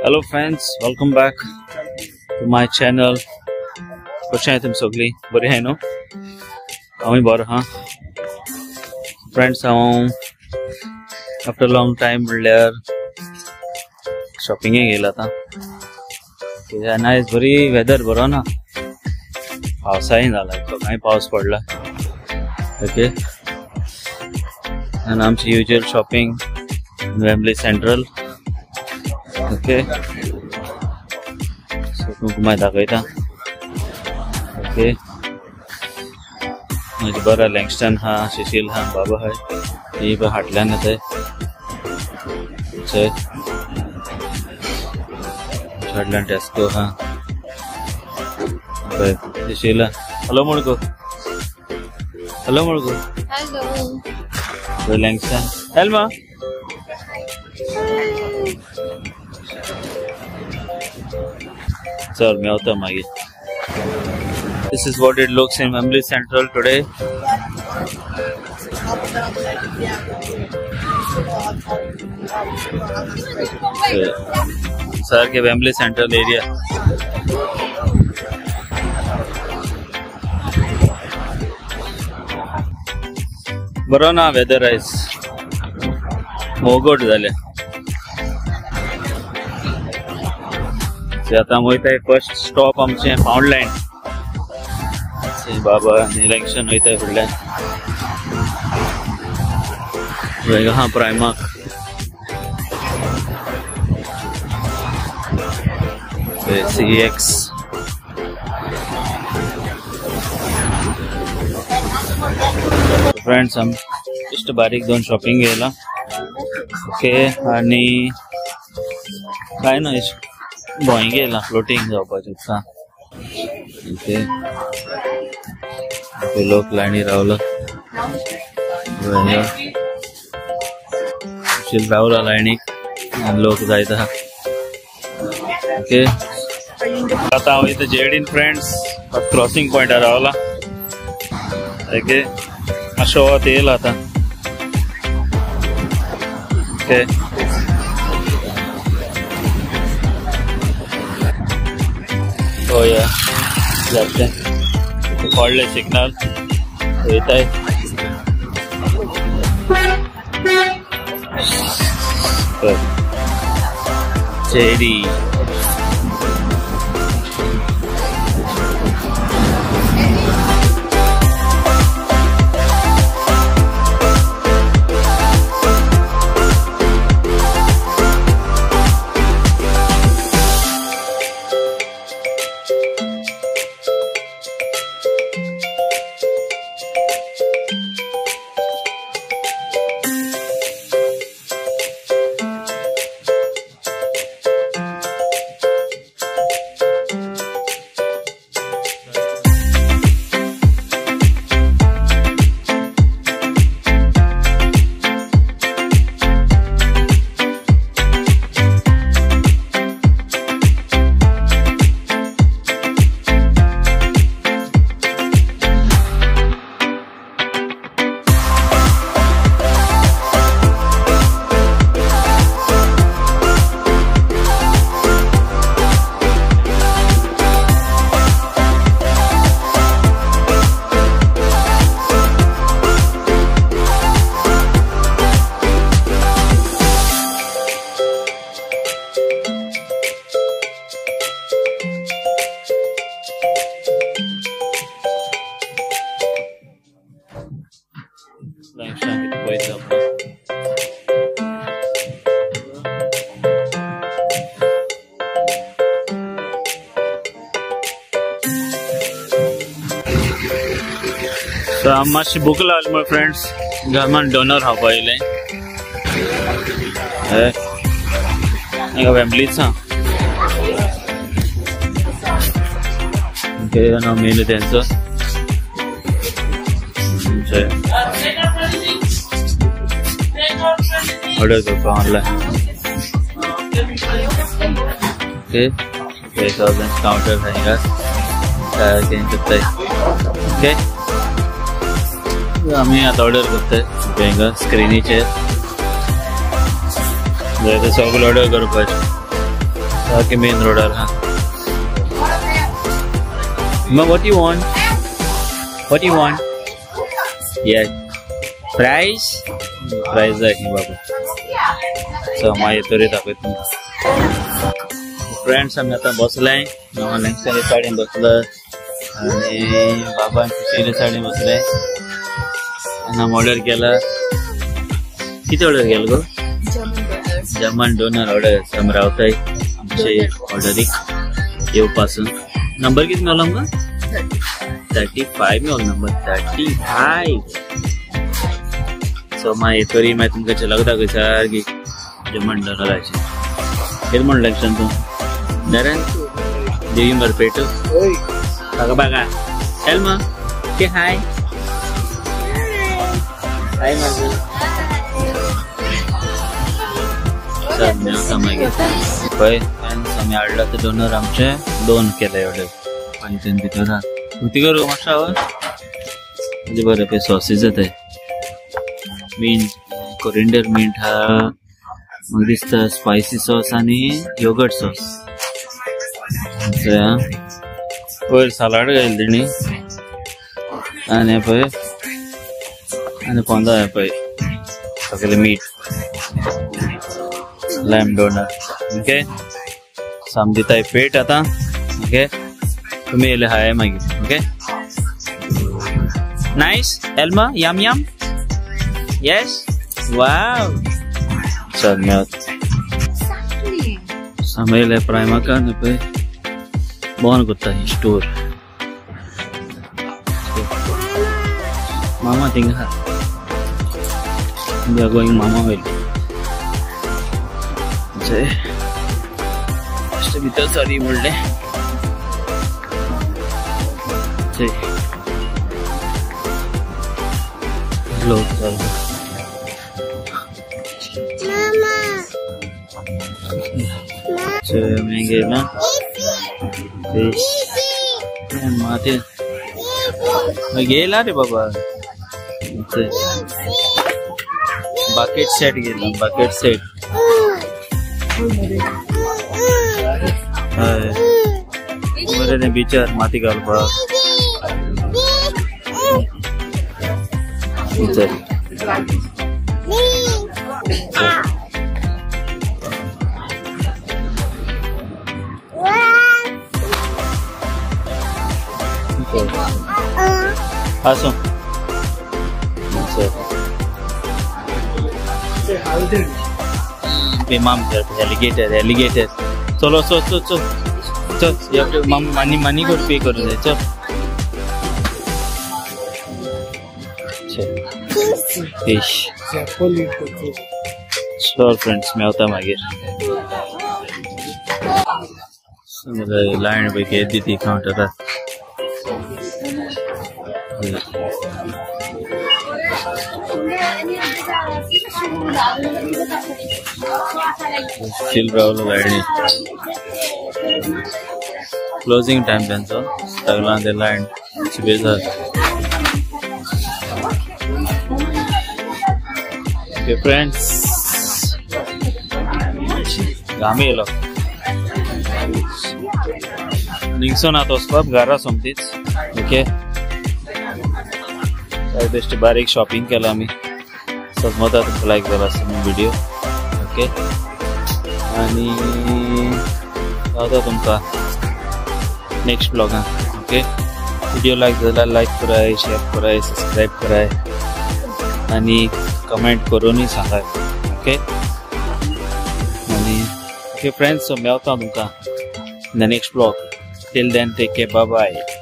Hello friends, welcome back to my channel. कशें आहाय तुमी सगळीं? बरी आहाय न्हू? हांवूय बरो आहा. फ्रेंड्स, हांव आफ्टर लॉंग टायम म्हणल्यार शॉपिंगेक येयला आतां. कित्याक आयज बरी वेदर बरो ना, पावसाय जाला, कांय पावस पडला. ओके, आनी आमची usual shopping Wembley Central. Okay, so तुमकां मागीर दाखयता. ओके, म्हजे बरो लँगस्टन आहा, शिशील आहा, बाबा आहाय, ही पळय हाटल्यान येताय. हाटल्यान टेस्को आहा, पळय शिशील. हॅलो म्हणको, हॅलो म्हणको, पळय लँगस्टन. हॅलो चल मेवता मागीर. This is what it looks in Wembley Central today. सारखे Wembley Central area. बरो ना वेदर आयज, मोगोट जालें. आतां वयताय फर्स्ट स्टॉप आमचें पावंडलँड. बाबा इलेक्शन वयताय फुडल्यान आहा प्रायमाक. CX. Friends, आमी इश्ट बारीक दोन शॉपिंग येयला. ओके, आनी काय ना भोंय येयला फ्लोटींग जावपाचें उदकां. ओके, लोक लायनी रावला, रावला लायनीक आनी लोक जायत आहा. ओके, आतां हांव इथं जेडीन फ्रेंड्स क्रॉसिंग पॉयंटार रावला. ओके, मातशें वत येयला आतां. ओके, पळोवया जातलें. पडलें सिग्नल, वयताय. जेडी. मातशी भूक लागली म्हण फ्रेंड्स, घामान डोनर खावपा येयलें. वेम्बलीच आहा. ओके, मेनू तेंचो. ऑर्डर करपा ऑनलायन. ओके, काउंटर आहा करताय. ओके, आमी आतां ऑर्डर करताय हिंगा स्क्रिनीचेर. जाय ते सगळें ऑर्डर करपाचें. सारकें मेन रोडार आहा. Ma, what you want? What you want? Yeah. Fries? Fries जाय न्ही बाबा. सो मागीर तरी दाखयता तुमकां. फ्रेंड्स आमी आतां बसले, हांव लँगस्टन सायडीन बसलो आनी बाबान सुशेले सायडीन बसले आनी आमी ऑर्डर केला. कितें ऑर्डर केला गो? German doner order. आमी रावताय आमचे ऑर्डरीक येवपासून. नंबर कितें मेळ्ळो आमकां? 35 मेळ्ळो नंबर 35. सो मागीर तरी मागीर तुमकां झलक दाखय सारकी जर्मन डोनराची. कितें म्हणलें लँगस्टन तूं? नरेन देवी मरपेटू बागा बागा. एल्मा के हाय हाय माझं. चल मेळटा मागीर. पळय आमी हाडला ते डोनर आमचे दोन केले ऑर्डर आनी तेन भितर आहा. ती करूं मातशें हांव म्हणजे बरें पळय सॉसीस येताय. मिंट, कोरिंडर मिंट हा, मागीर दिसता स्पायसी सॉस आनी योगर्ट सॉस. वयर सलाड घायला तेणी आनी पळय आनी पोंदा हें पळय सगळें मीठ लॅम डोनर. ओके सो आमी दिताय पेट आतां. ओके तुमी येयले हाय मागीर. Okay nice Elma, yum yum. Yes wow. चल मेळत समयले प्रायमाका पळय बंद करता ही स्टोर. मामा थिंगा we are going मामा वयले. भितर सरी म्हणलें. लोक गेला माती गेला रे बाबा. बाकेट सेट गेला, बाकेट सेट. हय बरें तें बिचार माती घालपाक. आसूं. Alligator alligator. चलो चल चल चल चल, मनी मनी को पे करूँ जाए. चल फिश. चल फ्रेंड्स मेवता मागीर. लायन पळय केदी ती कावंटरार. चिल रावलो लायनी. क्लोजिंग टायम तेंचो सगळ्यां ते लायन बेजार. ओके फ्रेंड्स घाम येयलो. निंगसो ना तो वचपाक घरा सोमतीच. ओके बेश्टे बारीक शॉपिंग केला आमी. सजमता तुमकां लायक जाला आसतलो व्हिडिओ. ओके आनी गावता तुमकां नेक्स्ट ब्लॉगान. ओके व्हिडिओ लायक जाल्यार लायक कराय, शेअर कराय, सबस्क्रायब कराय आनी कमेंट करूनय सांगाय. ओके आनी ओके फ्रेंड्स, सो मेवता तुमकां in the next blog. Till then take care, bye bye.